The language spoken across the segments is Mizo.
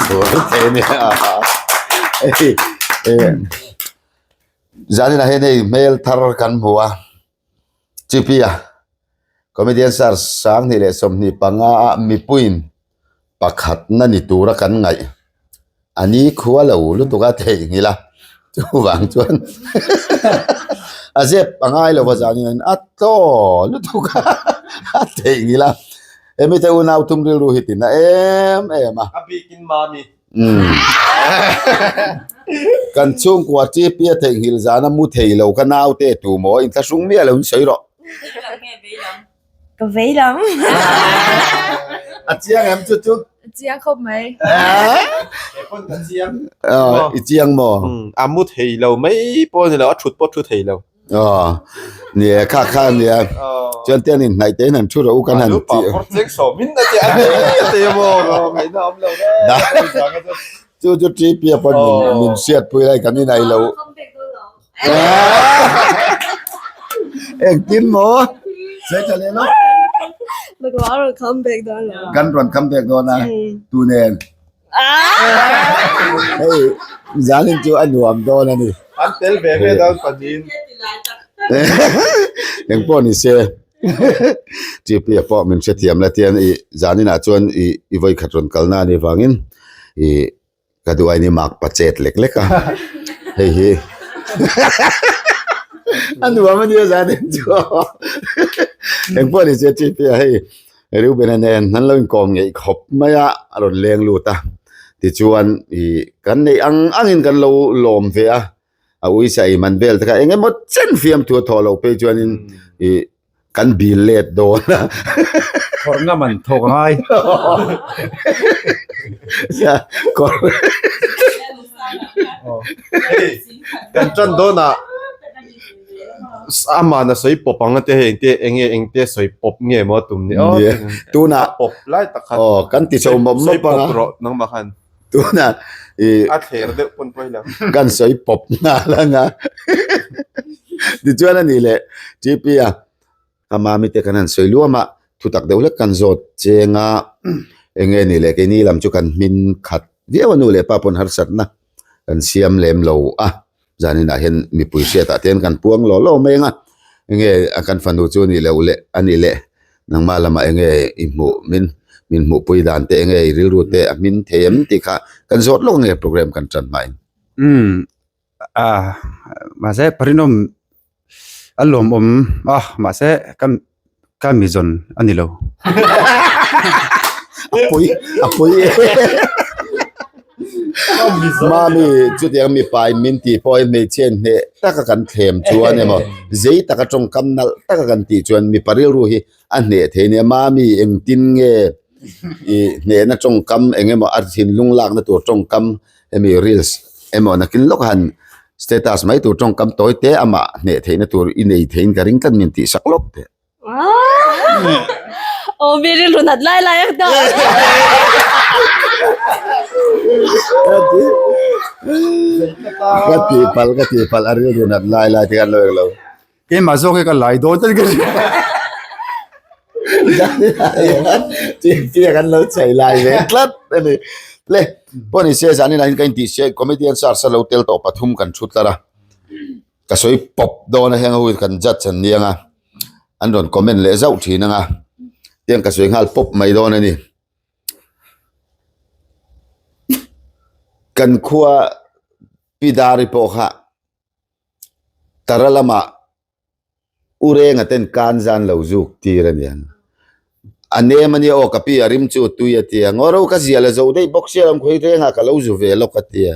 Thei nia. Hei zaninah hian hei hmel thar kan hmu a Chipia comedian star 20 leh 25 a mipuiin pakhatna ni tura kan ngaih a ni khua lo lutuk a theihnghilh a chuvang chuan a zep a ngai lo va zanin a tlaw lutuk a a theihnghilh a hemi te unau thum rilru hi tina em em a. A bikin mami. Umm kan chhungkua TP a theihnghilh zana mu thei lo ka naute tu maw inthlahrung miah lo in sawi rawh. Ka vei lam. A chiang em chu chu? A chiang khawp mai. He pawn ka chiang. I chiang maw? A mu thei lo mai pawh a ni lo, a thut pawh a thu thei lo. Aw, ni e, kha kha a nia. Chuan te an inhnaih te in han thu rawh u kan han ti. Kawr cheng sawmin a ti a ti a maw? Ngaihna awm lo e. Chu chu TP a pawn min hriatpui lai kan inai lo. Engtin maw? Sawi tha leh lawk. Kan rawn come back dawn lo. Kan rawn come back dawn a, tu nen? Hei, zanin chu a nuam dawn a ni. An tel ve ve dawn panin. Eng pawh ni se. TP a pawh min hrethiam la tian i zaninah chuan i i vawikhat rawn kalna a nih vangin i Ka duh aini mak pa chet lek lek a hei hi a nuam a nia zan en chu eng pawh ni se TP a hei Reuben-a nen an lo inkawm ngeih khawp mai a a rawn leng lut a tichuan ih kan neih ang angin kan lo lawm ve a a uisa ei man vel te kha eng emaw chen fiamthu a thawh loh phei chuanin ih Kan bil let dawn a. Khawrh ngam an thawk a ngai. Kan tan dawn ah aman a sawi pawp ang a tia hei engte enge engte sawi pawp nge maw a tum ni aw. Tunah pawp lai tak khan. Aw kan ti chho mawp sawi mawp ang a. pawp rawh nangmah khan. Tunah i A thler deuh pawn pawh ila. Kan sawi pawp nghal ang a. Tichuan a nih leh TP a ka mami te kan han sawi luam a, thutak deuh hlek kan zawt cheng a, eng nge nih leh keini lam chu kan hmin khat viau a nu leh pa pawn harsatna kan siam lem lo a. Zaninah hian mipui hriatah te hian kan puang law law mai ang a, enge a kan fanu chu a nih loh leh a nih leh nangmah lamah enge i hmuh min min hmuhpui dan te enge i rilru te a hmin thei em tih kha kan zawt lawk nge program kan tan hmain. Umm a mahse Parinawm a lawmawm a mahse ka Ka mi zawn a ni lo. A pui, a pui e. Mami, chutiang mipa in min tih pawh hi hmeichhia in hneh taka kan thlem chuan emaw, zei taka tawngkam nalh taka kan tih chuan mipa rilru hi a hneh thei nia. Mami, engtin nge i hnehna tawngkam eng emaw a thinlung lakna tur tawngkam hemi reels emaw nakin lawk han status mai tur tawngkam tawi te amah hneh theihna tur i nei theiin ka ring tlat min tih sak lawk teh. Aw mi rilru nat lai lai ang ta. Ka tih palh ka tih palh a rilru nat lai lai te khan lo eng lo. Keimah zawk hi ka lai dawn tlat ka hria. Tia kan lo chei lai ve tlat a ni. Le pawh ni se zanin ah hian ka intih se comedian star sa lo tel tawh pathum kan thu tlar a. Ka sawi pawp dawn a heng ho hi kan judge an nia nga an rawn comment leh zauh thin anga tiang ka sawi nghal pawp mai dawn a ni. Kan khua Pi Dari pawh kha Tara lamah U Renga ten kan zan lo zuk tir a niang. A nem a nia aw ka pi a rim chu tui a tia. Ngaw ro ka zial a zo daih bawk sia lam khawi Renga ka lo zu ve lawk a tia.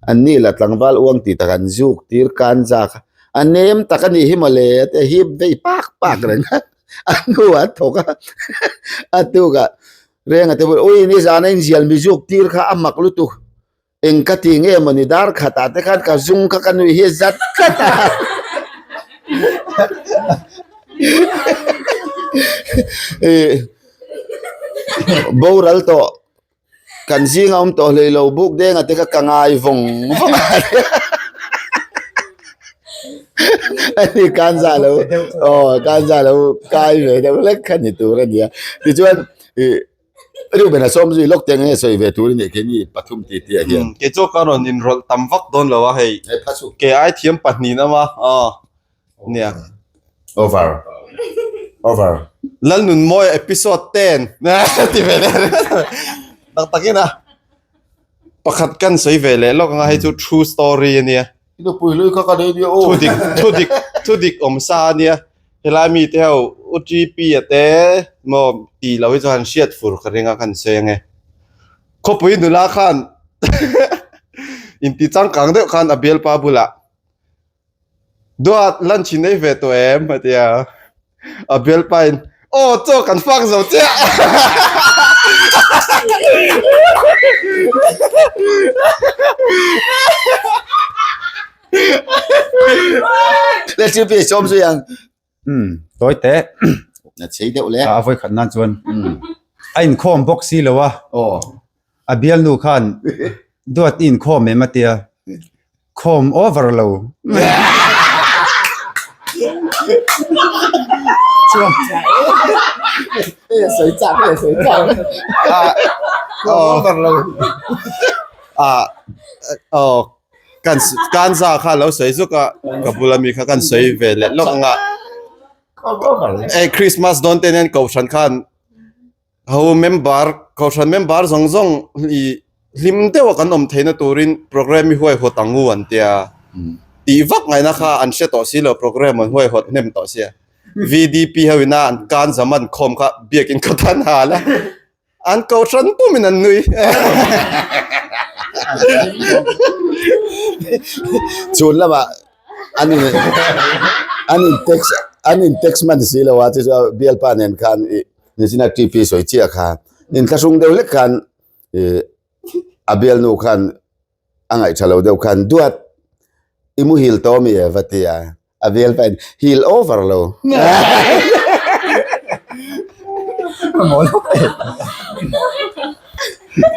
An ni la tlangval uang ti tak an zuk tir kan za kha. A nem tak a nih hi mawle a tia hip vei pak pak reng a. A hnuah a thawk a. A tukah Renga te pawh ui nizana inzial mi zuk tir kha a mak lutuk. Eng ka ti nge mawni dar khatah te khan ka zung kha ka nui hi zat tlat a. Boral tawh kan zinga awm tawh hlei lo buk denga te kha ka ngai vawng vawng a. Ani kan za lo aw kan za lo kai ve deuh hlek kha ni tur a nia. Tichuan ih. Reuben a sawm zui lawk te nge sawi ve tur i nih khi ni pathum ti tih ah hian. Kei chu ka rawn inrawlh tam vak dawn lo a hei. Hei pha chu. Kei ai thiam pahnih na ma aw nia. Over. Over. Lalnunmawi episode ten ti ve leh tak takin a pakhat kan sawi ve leh lawk anga hei chu true story a nia. I nupui hlui kha ka nei nia aw. Thu dik thu dik thu dik awm sa a nia. Helai mite ho U TP a te maw tih loh hi chu han hriat fur ka ring a kan sawi ange. Khawpui nula khan inti changkang deuh khan a bialpa bulah Duat lunch in ei ve tawh em a ti a, a bialpa in aw chaw kan fak zo chiah. Le chu pi sawm zui ang. Um tawi teh. Na chei deuh le. A vawi khat nan chuan. Um a inkhawm bawk si lo a. Aw. A bialnu khan duat i inkhawm em a tia. Khawm over lo. Chuan. Sawi chak le sawi chak. Khawm over lo. Ah aw. Kan kanza kha lo sawi zuk a ka bula mi kha kan sawi ve leh lawk anga eh Christmas dawn te nen kohhran khan ho member kohhran member zawng zawng i hlim deuh a kan awm theihna turin program hi huaihawt ang u an tia tih vak ngaihna kha an hre tawh si lo program an huaihawt hnem tawh sia VDP ho ina an kanza man khawm kha biakin khaw tan hal a. An kohhran pumin an nui. Chhun lamah an in an in text an in text man si lo a chu chu bialpa nen khan i nichina TP sawi chiah kha inthlahrung deuh hlek khan ih a bialnu khan a ngaihṭha lo deuh khan duat i muhil tawh mi e va ti a. A vel pahin heal over lo.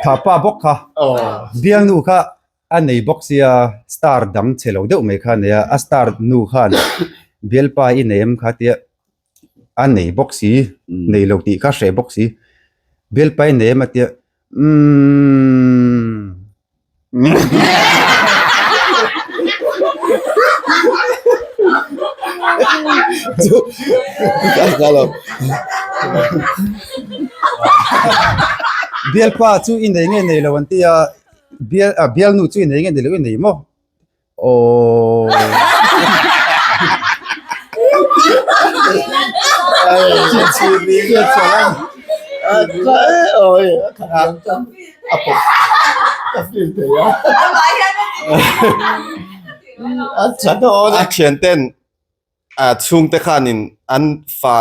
Tha pa bawk kha. Bialnu kha a nei bawk sia star dang che lo deuh mai kha a nei a, a star nu khan bialpa i nei em kha tia a nei bawk si, nei lo tih kha hreh bawk si. Bialpa i nei em a tia umm. Bialpa chu i nei nge nei lo an ti a, bial ah bialnu chu i nei nge nei lo i nei maw? Aww. A thian ten a chhungte khanin an fa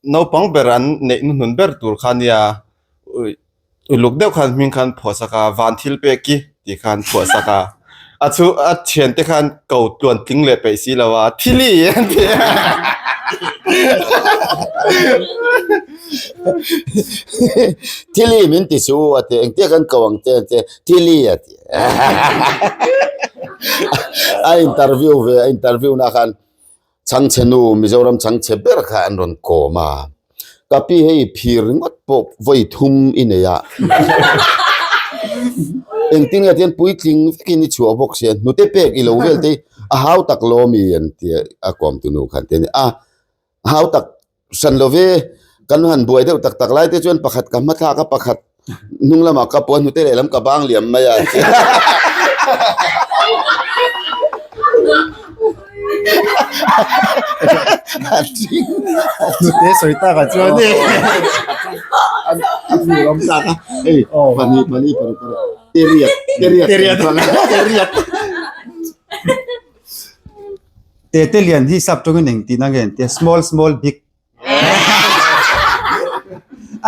naupang ber an neih hnuhnun ber tur kha nia uluk deuh khan hming khan phuah sak a van thil pek ki tih khan phuah sak a a chu a thiante khan ko tluan tling leh peih si lo a thili an ti a. Thili min ti su a ti engtia kan ko ang che an ti thili a ti a interview ve a interview na khan Chhangchhe nu Mizoram chhangchhe ber kha an rawn kawm a, ka pi hei phir ringawt pawh vawi thum i nei a, engtin nge tihian puitling vekin i chhuah bawk sia, hnute pek i lo vel te hi a hau tak lo ami an ti a kawmtu nu khan te a ni a, hau tak hran lo ve, kan han buai deuh tak tak lai te chuan pakhat ka hmathlak a pakhat hnung lamah ka puan hnute lehlam ka bang liam mai a Hnute sawi tak ah chuan e. A hmuh awm tak a, hei pahnih pahnih paruk paruk teriat teriat teriat. Tete lian hi sap tawngin eng tihna nge an tia small small big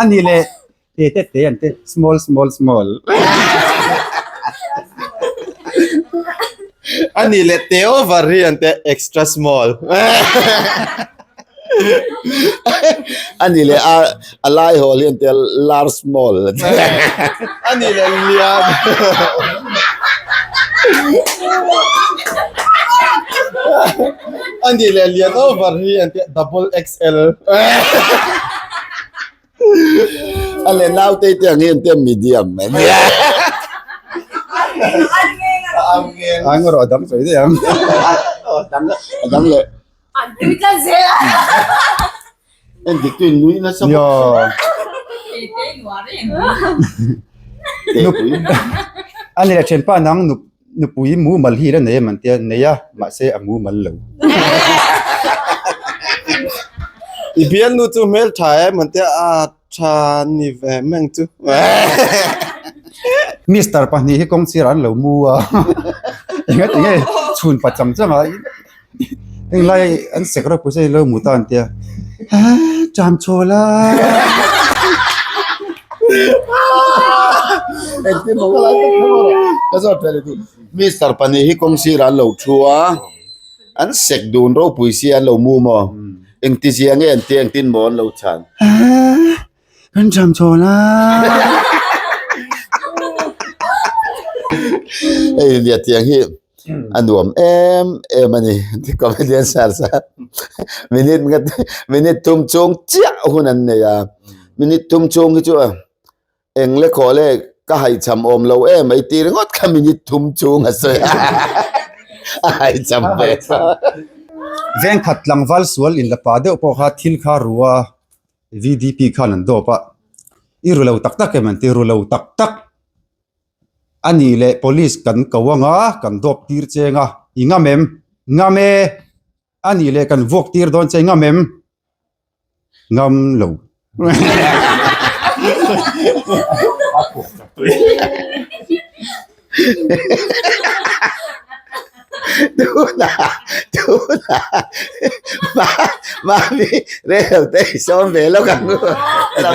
a ni leh tete te an ti small small small a ni leh te over hi an ti extra small a ni leh a a lai hawl hi an ti large small a ni leh lian a ni leh lian over hi an ti double XL. A le naute te ang hi an tia medium a nia. Ang erawh a dang sawi daih ang. A dang leh. En dik tu in nui nasa bawk. A ni le thianpa nang nupui mumal hi la nei em an tia nei a mahse a mumal lo. I bialnu chu hmel tha em an tia a tha ni ve meng chu. Mister pahnih hi kawngchir an lo mu a engatinge chhun pa chang chang a Englai an sek ropui se lo mu ta an tia Ṭam chhawl a. Engtin maw ka lai tak kha rawh. Ka zawt ve leh Mister pahnih hi kawng sirah an lo thu a, an sek dun ropui si an lo mu maw? Engti zia nge an tia engtin maw an lo chhan? Kan ṭam chhawl a. Hei nia tiang hi a nuam em em a ni comedian sar sa minute nga minute thum chung chiah hun an nei a minute thum chung hi chu eng le khaw le ka haihcham awm lo em mai ti ringawt kha minute thum chung a sawi a a haihcham ve Vengkhat tlangval sual inla pa deuh pawh kha thil kha ru a. VDP khan an dawp a, i ru lo tak tak em an ti, ru lo tak tak a nih leh police kan ko anga kan dawp tir cheng a, i ngam em? Ngam e! A nih leh kan vuak tir dawn che, ngam em? Ngam lo. Tunah tunah mami rel te i sawm ve lawk ang u lam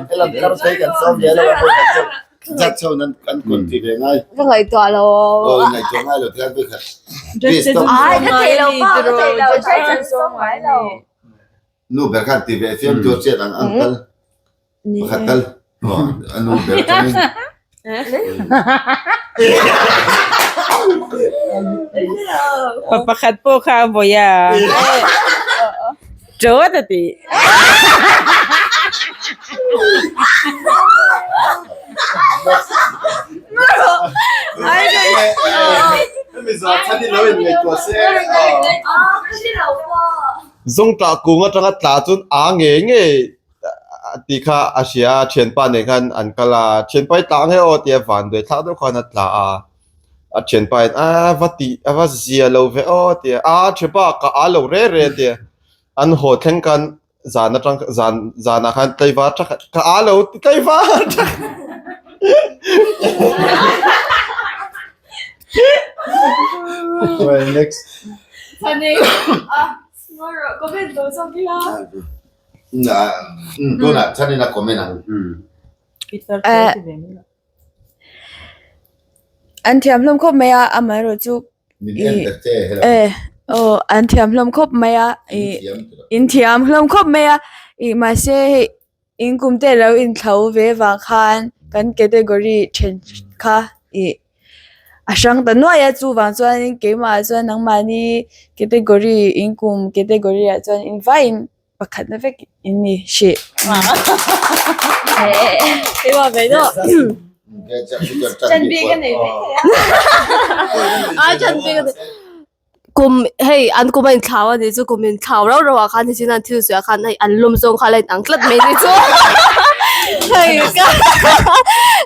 tar te kan sawm ve lawk ang u judge ho nan kan kun ti ve ngai Ka ngaihtuah lo. Aw i ngaihtuah ngai lo tiang te kha please stop. Ai ka thei lo pa ka thei lo judge an sawm ngai lo. Nu ber khan ti ve fiam tur chiat ang ang tal. Pakhat tal. A nu ber atangin. Pa pakhat pawh kha a vawi a. Ṭawt a ti. Zawngṭah kung aṭanga tla chuan a ngei ngei. tih kha a hria a thianpa nen khan an kal a thianpa hi tla ang e aw tia van duai thlak deuh khan a tla a a thianpa in a va tih a va zia lo ve aw tia a thianpa ka a lo re re tia an haw thleng khan zan atang zan zanah khan tlaivar tha khat ka a lo ti tlaivar tha Well, next. Tunah chuanin a comment ang. An thiam hlawm khawp mai a, amaherawh chu eh aw an thiam hlawm khawp mai a ih in thiam hlawm khawp mai a ih mahse hei in kum te lo inthlo ve vang khan kan category then kha ih a hrang ta nuai a chuvang chuanin keimah chuan nangmahni category in kum category ah chuan in vaiin pakhatna vek in ni hrih. Kum hei an kum a inthlau a nih chu kum inthlau rauh rauh ah khan hichin an thil suih ah khan hei an lawm zawng kha a la inang tlat mai ni chu hei ka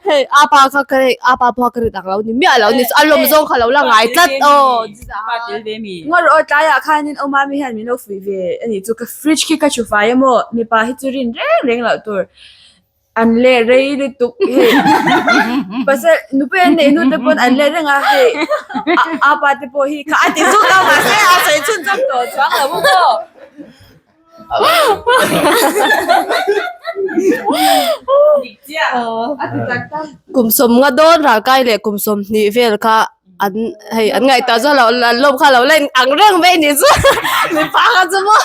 hei apa kha ka hei apa pawh ka rin ang lo ni miah lo ni chu a lawm zawng kha a lo la ngai tlat aw Ngaw rawh aw tlaiah khanin aw mami hian min lo fuih ve a nih chu ka fridge khi ka thu fai emaw mipa hi chu rin reng reng loh tur An leh rei lutuk hei pasal nupui an neih hnu te pawn an leh reng a hei a pa te pawh hi kha a ti zuk a mahse a sawi chhun cham tawh chuang lo maw. Kum sawm nga dawn ralkai leh kum 20 vel kha an hei an ngaihtuah chu lo an lawm kha lo la in ang reng mai ni chu mipa kha chu maw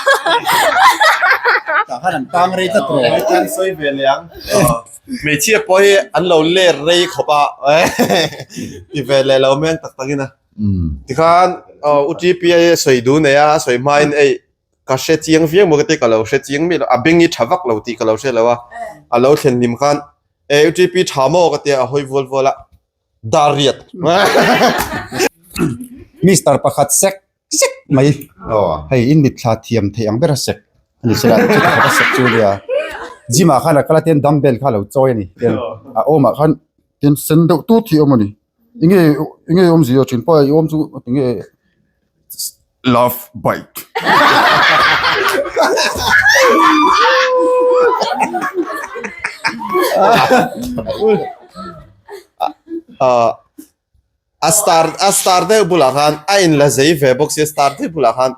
Tah khan an tang rei tlat rawh. An sawi ve leh ang. Hmeichhia pawh hi an lo ler rei khawp a ti ve leh lo mai ang tak takin a. Tikhan U TPA sawi duh nei a, a sawi hmain ei. Ka hre chiang viau maw ka ti, ka lo hre chiang miah lo, a beng hi tha vak lo tih ka lo hre lo a, a lo thlen hlim khan e UTP tha maw ka tia a hawi vual vual a, dar riat. Mister pakhat sek sek mai hei in mitthla thiam theih ang bera sek a ni sela chuti khat a sek chu nia gym ah khan a kal a tian dumbbell kha a lo chawi a ni tian a awmah khan tian sen deuh tut hi a awm a ni enge enge awmzia thin pawh i awm chu enge Love bite. A star a star deuh bulah khan a in la zei ve bawk sia star deuh bulah khan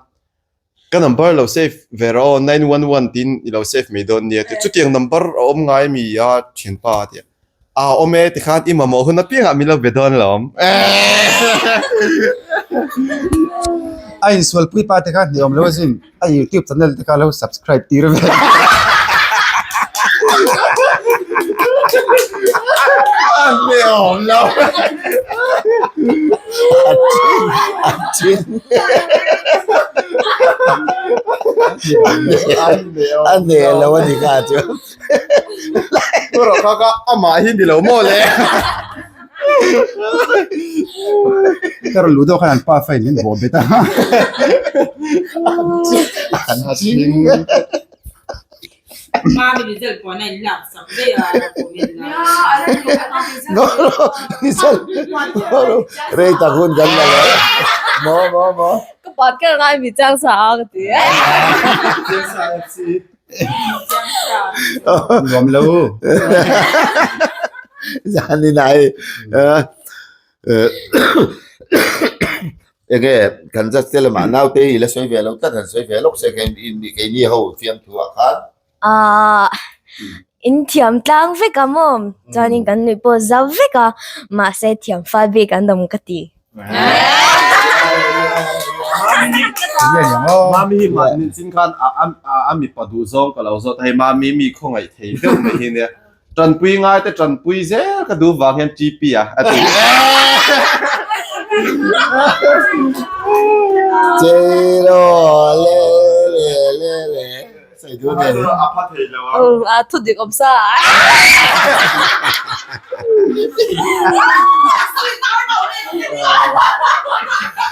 ka number lo save ve rawh aw 911 tiin i lo save mai dawn nia chutiang number a awm ngai mi a thianpa a tia. A awm e tikhan i mamawh hun apiangah min lo be dawn alawm. A insualpui pa te kha hneawm lo asin a youtube channel te kha lo subscribe tir ve. A hneawm lo. A thin a hne lo a ni kha chu. Rawh kha kha amah hi ni lo maw le. Ka rawn luh deuh khan an pa fa in min bawh bet a. An ching. Mami result pawh na in lak sak daih a kumin a. No no result rei tak hun kan la lo. Maw maw maw. Ka pat ka ngai mi chang sa a ka ti. Nuam lo. Zan in ai enge kan judge te lamah naute hi la sawi ve lo tlat han sawi ve lawk se keini ho fiamthu ah khan. Ahh in thiam tlang vek a maw chuanin kan nuih pawh zau vek a mahse thiam fal bik an awm ka ti. Mami hi mahni chin khan a mipa duh zawng ka lo zawt a hei mami mi khawngaih thei deuh mai hi nia tanpui ngai te tanpui zel ka duh vang hian TP a a ti. Cheiro le le le le Sawi duh nen. A pha thei lo a. A thu dik awm sa.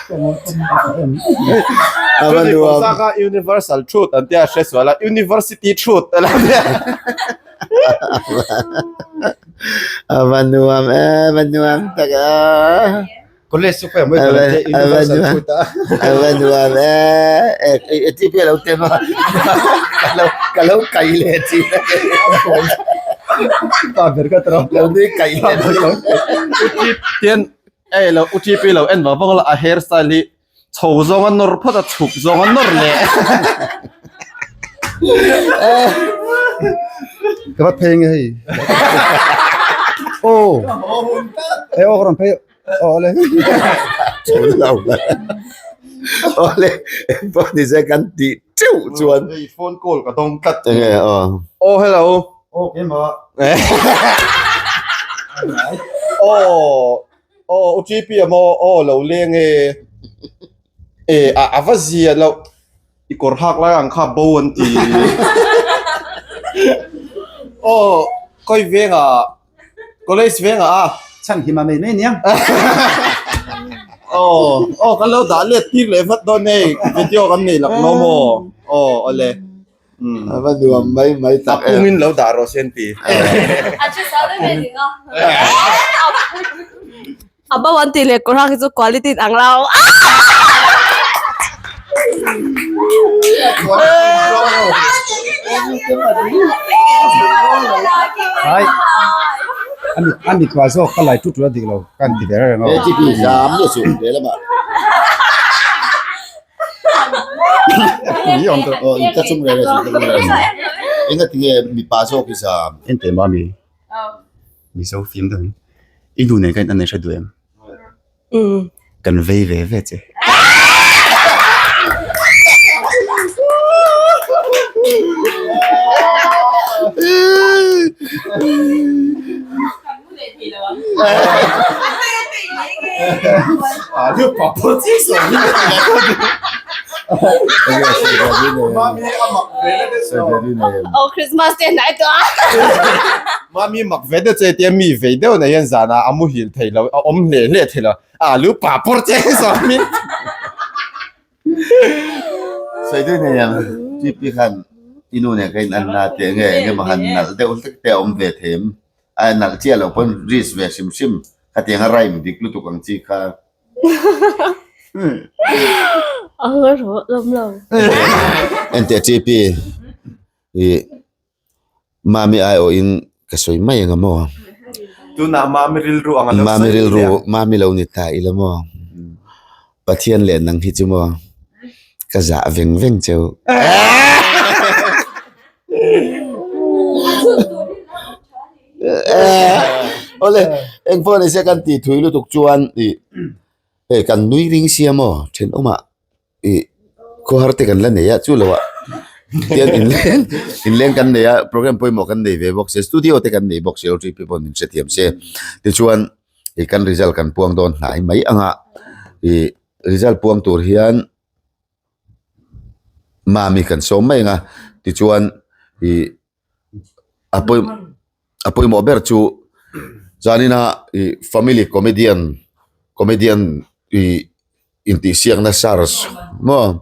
Thu dik awm sa kha universal truth an tia hre sual a university truth a lo nia. A va nuam e, va nuam tak a. College chu khawi mawi kal ang che universal truth a. A va nuam e, e ti pi a lo tem a, ka lo ka lo kai leh thin a. Pa ber ka tawh. Lo nui kai leh thin. Tian ei lo u TP lo en vang vang la a hair style hi chho zawng a nawr phawt a chhuk zawng a nawr leh. Ka va phei nge hei. Aw. Hei aw ka rawn phei. Awle. Chhun lo la. Awle. Engpawh ni se kan tih teuh chuan. Hei phone call ka dawng tlat. Enge aw. Aw hello. Aw keimah. Aw aw u TP a maw aw lo leng e. E a a va zia loh. I kawr hak lai ang kha bo an ti. Aw kawi vengah College vengah a. Chhan him a mai mai nia. Aw aw kan lo dah let tir leh vat dawn hei video kan nei lak lo maw aw awle A va nuam mai mai tak em. A pungin lo dah rawh se an ti. A che sa deuh ve ding a. A bo an tih leh kawr hak hi chu quality in ang lo. Ai a mit hmai zawk ka lai tut tut a dik lo ka an ti ve reng a. ATP zam nge chu lehlamah. Ni awm tawh. Aw in ka chung reng reng ka chung reng. Enga tinge mipa zawk hi zam. Ente mami. Mizo film deuh in i nu nen khan an hre duh em? Kan vei ve ve che. Mami a mak ve deuh che. Oh Christmas te hnai tawh a. Mami mak ve deuh che tia mi vei deuh nei hian zanah a muhil thei lo, a awm hle hle thei lo. A lu pa pawr che sawmin. Sawi nei ang TP khan i nu nen kha in an na teh nge eng emaw han nalh deuh hlek te a awm ve thei em? A nalh chiah loh pawn risk ve hrim hrim khatiang a rhyme dik lutuk ang chi kha. A ngawi rawh lawm lo. Enteh TP i Mami aiawhin ka sawi mai ang a maw? Tunah Mami rilru ang a lo Mami sawi rilru, leh. Mami lo ni ta ila maw? Pathian leh nang hi chu maw ka zah veng veng cheu. Awle, engpawh ni se kan tih thui lutuk chuan ih hei kan nui ring sia maw thenawmah ih khawhar te kan la nei a chu lo ah tian inleng inleng kan nei a program pawimawh kan nei ve bawk se studio te kan nei bawk se L T P pawh min hrethiam se tichuan ih kan result kan puang dawn hnai mai ang a ih result puang tur hian mami kan sawm mai ang a tichuan ih. A pawi a pawimawh ber chu zanina ih family comedian comedian ih intihsiakna search maw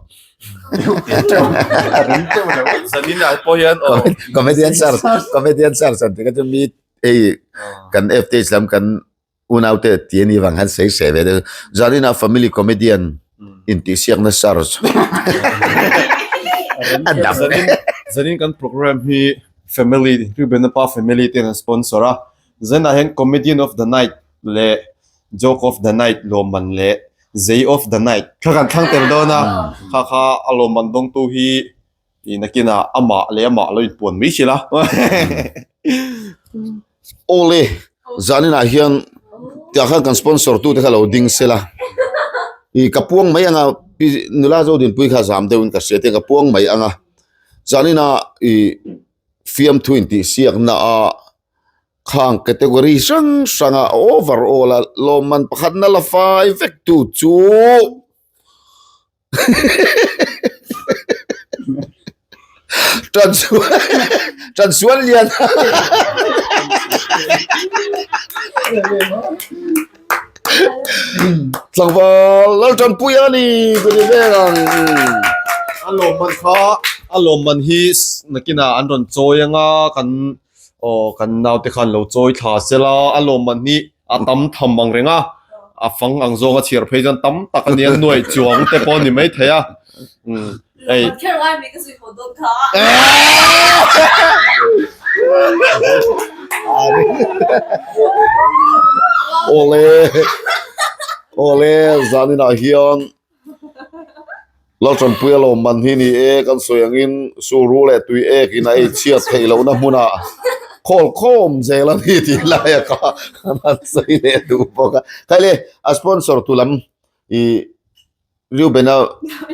comedian search comedian search an tih kha chu mi hei kan F T H lam kan. Unaute ti a nih vang khan sawi hreh ve deuh. Zarina family comedian intihsiakna search a dam. Zanin zanin kan program hi family Reuben pa family ten an sponsor a. Zanah hian comedian of the night leh joke of the night lawmman leh zei of the night kha kan thlang tel dawn a. Kha kha a lawmman dawngtu hi Tih nakinah amah leh amah lo inpuan mai sil a. Awle, zaninah hian tiah khan kan sponsor tute kha lo ding sela. I ka puang mai anga pi nula Zodinpui kha zam deuhin ka hria te ka puang mai anga. Zaninah i fiamthu intihsiakna a khang category hrang hranga overall a lawmman pakhatna la fai vek tu chu. Ṭan sual lian. Tlangval Lalṭanpui a ni ka ti vel ang. A lawmman kha a lawmman hi nakinah an rawn chawi anga kan Aw kan naute khan lo chawi thla sela a lawmman hi a tam tham ang reng a, a fang ang zawng a chhiar phei chuan tam tak a nia nuai chuang te pawh a ni mai thei a umm hei. Awle awle zaninah hian. Laltanpuia lawmman hi ni e, kan sawi angin sulru leh tui ek in a ei chhiat theih lohna hmunah khawl khawm zel a ni tih laia kha an han sawi leh duh bawk a. Khai le, a sponsor tu lam i Reubena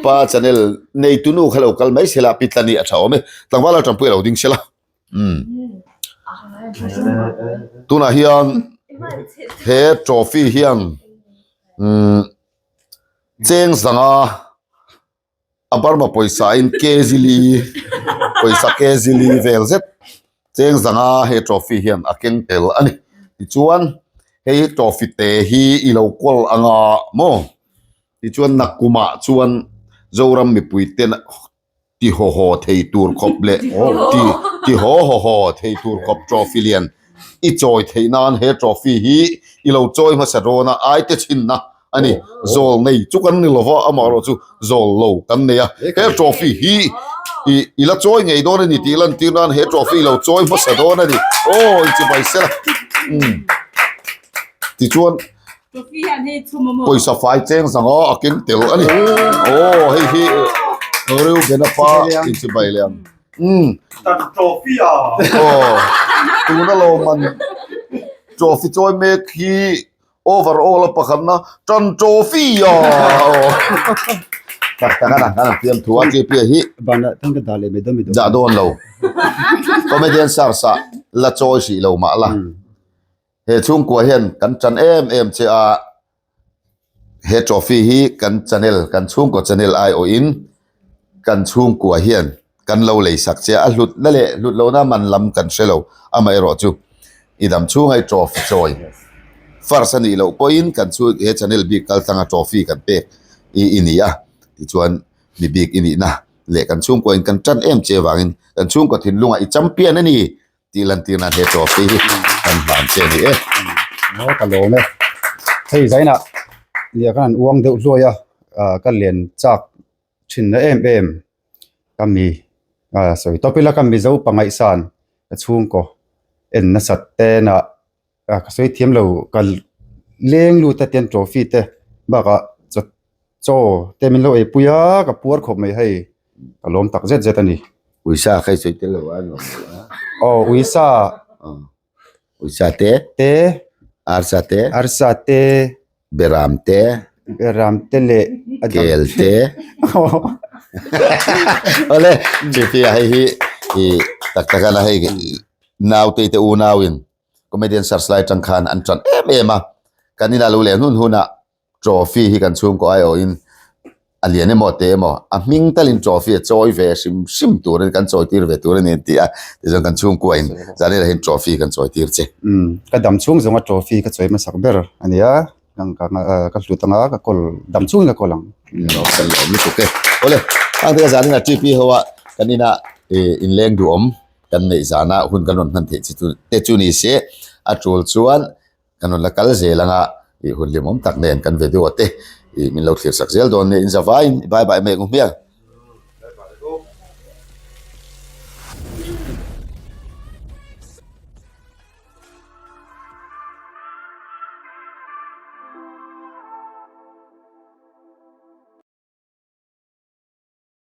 pa channel neitu nu kha lo kal mai sela pi Tlani a tha awm e, tlangval Laltanpuia lo ding sela. Umm. Tunah hian he trophy hian umm. Cheng zanga a Burma pawisa in kg li pawisa kg li vel zet cheng zanga he trophy hian a keng tel a ni. Tichuan hei trophy te hi i lo kawl anga maw tichuan nakkumah chuan Zoram mipui ten ti haw haw thei tur khawp leh ti ti haw haw haw thei tur khawp trophy lian i chawi theih nan he trophy hi i lo chawi hmasa dawn a ai te chhinna a ni zawl nei chu kan ni lova amaherawh chu zawl lo kan nei a he trophy hi i i la chawi ngei dawn a ni tih lantir nan he trophy i lo chawi hmasa dawn a ni aw inchibai sela umm tichuan. Pawisa fai cheng zang aw a keng tel a ni. Aw hei hi Reuben-a pa inchibai leh ang. Umm. Trophy a. Aw tuna lawmman trophy chawi mek hi overall a pakhatna tan trophy a. Aw tak tak a na kan fiam thu a T P a hi. Banah tan ka dah leh mai dawn mi dawn. Dah dawn lo. Comedian Sars ah la chawi hrih lo mah la. He chhungkua hian kan chan em em che a, he trophy hi kan channel, kan chhungkaw channel aiawhin. Kan chhungkua hian kan lo lei sak che a, a hlutna leh hlut lohna man lam kan hre lo. Amaherawhchu i dam chhunga i trophy chawi first a nih loh pawhin kan chu he channel bik kal tlanga trophy kan pek i i ni a, tichuan mi bik i nihna leh kan chhungkua in kan tan em che vangin kan chhungkaw thinlungah i champion a ni tih lantir nan he trophy hi kan hlan che a ni e. Maw ka lawm e. Hei zainah nia khan an uang deuh hluai a, ka len chak thinna em em ka mi sawi tawp ila ka Mizo pangaihsan ka chhungkaw en nasat tena ka sawi thiam lo ka leng lut a tian trophy te bakah chaw chaw te min lo ei pui a ka puar khawp mai hei ka lawm tak zet zet a ni. Uisa kha i sawi tel lo a nuam lo a. Aw uisa. Uisa te. Te. Arsa te. Arsa te. Beram te. Beram te leh a dang. Kel te. Awle, Chifia hei hi i tak tak a hei naute te unauin comedian search lai tang khan an tan em em a. Kan ina lo leh hun hunah trophy hi kan chhungkaw aiawhin a lian emaw te emaw a hming talin trophy a chawi ve hrim hrim turin kan chawi tir ve tur a ni an ti a tichuan kan chhungkua in zan hian trophy kan chawi tir che. Umm ka dam chhung zawnga trophy ka chawi hmasak ber a nia ka hlut anga ka kawl dam chhungin ka kawl ang. Kan lawm lutuk e. Awle hang te ka zan ina TP ho a kan ina inleng duhawm kan neih zana hun kan rawn hman theih chi chu te chu ni se a tul chuan Kan rawn la kal zel anga ih hun hlimawm tak nen kan video te ih min lo thlir sak zel dawn nia in zavaiin bye bye mai ang u hmiang.